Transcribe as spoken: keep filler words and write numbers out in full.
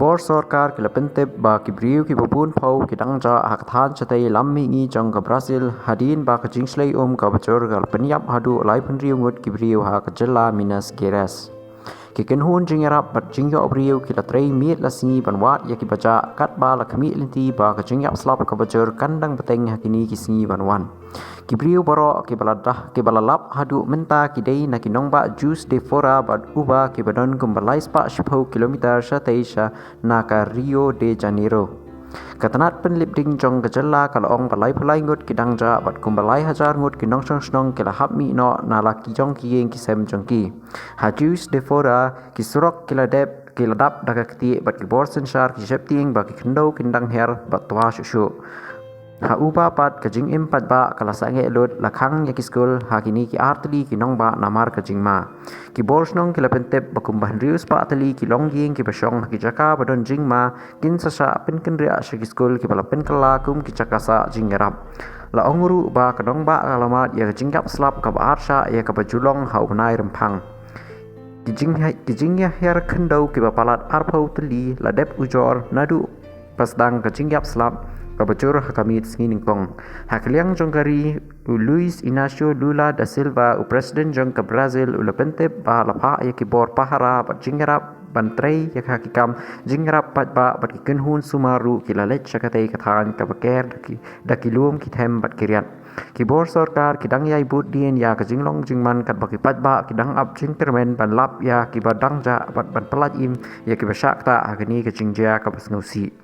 Bor sorkar ki la pyntip ba ki briew kiba bun phew ki dang jah ha ka thaiñ shatei lam mihngi jong ka Brazil, hadien ba ka jingshlei um kaba jur ka la pynïap haduh laiphew hynriew ngut ki briew ha ka jylla Minas Gerais. Ki kynhun jingïarap bad jingïoh briew ki la trei miet la sngi ban wad ïa kiba jah, katba la khmih lynti ba ka jingïap slap kaba jur kan dang bteng ha kine ki sngi ban wan. Ki briew baroh kiba la dah, kiba la lap haduh mynta ki dei na ki nongbah Juiz de Fora bad uba kiba don kumba lai spah shiphew kilometer shatei sha na ka Rio de Janeiro. Ka tnat pynlip ding jong ka jylla ka la ong ba laiphew lai ngut ki dang jah bad kumba lai hajar ngut ki nongshong shnong ki la hap mih noh na la ki jong ki ïing ki sem jong ki. Ha Juiz de Fora ki surok ki la dep, ki la dap da ka ktieh bad ki bor synshar ki sheptieng ba ki khyndew kin dang her bad twa shuh shuh. Ha uba pat ka jingim paidbah ka la sangeh lut, la khang ïa ki skul ha kine ki ar tylli ki nongbah namar ka jingma. Ki bor shnong ki la pyntip ba kumba hynriew spah tylli ki longïing kiba shong ha ki jaka ba don jingma kin sa shah pynkynriah sha ki skul kiba la pynkylla kum ki jaka sah jingïarap. La ong ruh ba ka nongbah ka la mad ïa ka jingïap slap kaba ar shah ïa kaba ju long ha u bnai Rymphang. Ki jing, ki jingïahiar khyndew kiba palat arphew tylli la dep ujor naduh ba sdang ka jingïap slap kaba jur ha ka miet sngi nyngkong. Ha ka liang jong ka ri, u Luiz Inácio Lula da Silva, u president jong ka Brazil, u la pyntip ba la phah ïa ki bor pahara bad jingïarap ban trei ïa ka ki kam jingïarap paidbah bad ki kynhun sumar ruh ki la leit sha katei ka thaiñ kaba ker da ki, da ki lum ki them bad ki riat. Ki bor sorkar ki dang ïai bud dien ïa ka jinglong jingman katba ki paidbah ki dang ap jingkyrmen ban lap ïa kiba dang jah bad ban pyllait im ïa kiba shah ktah ha kane ka jingjia kaba sngewsih.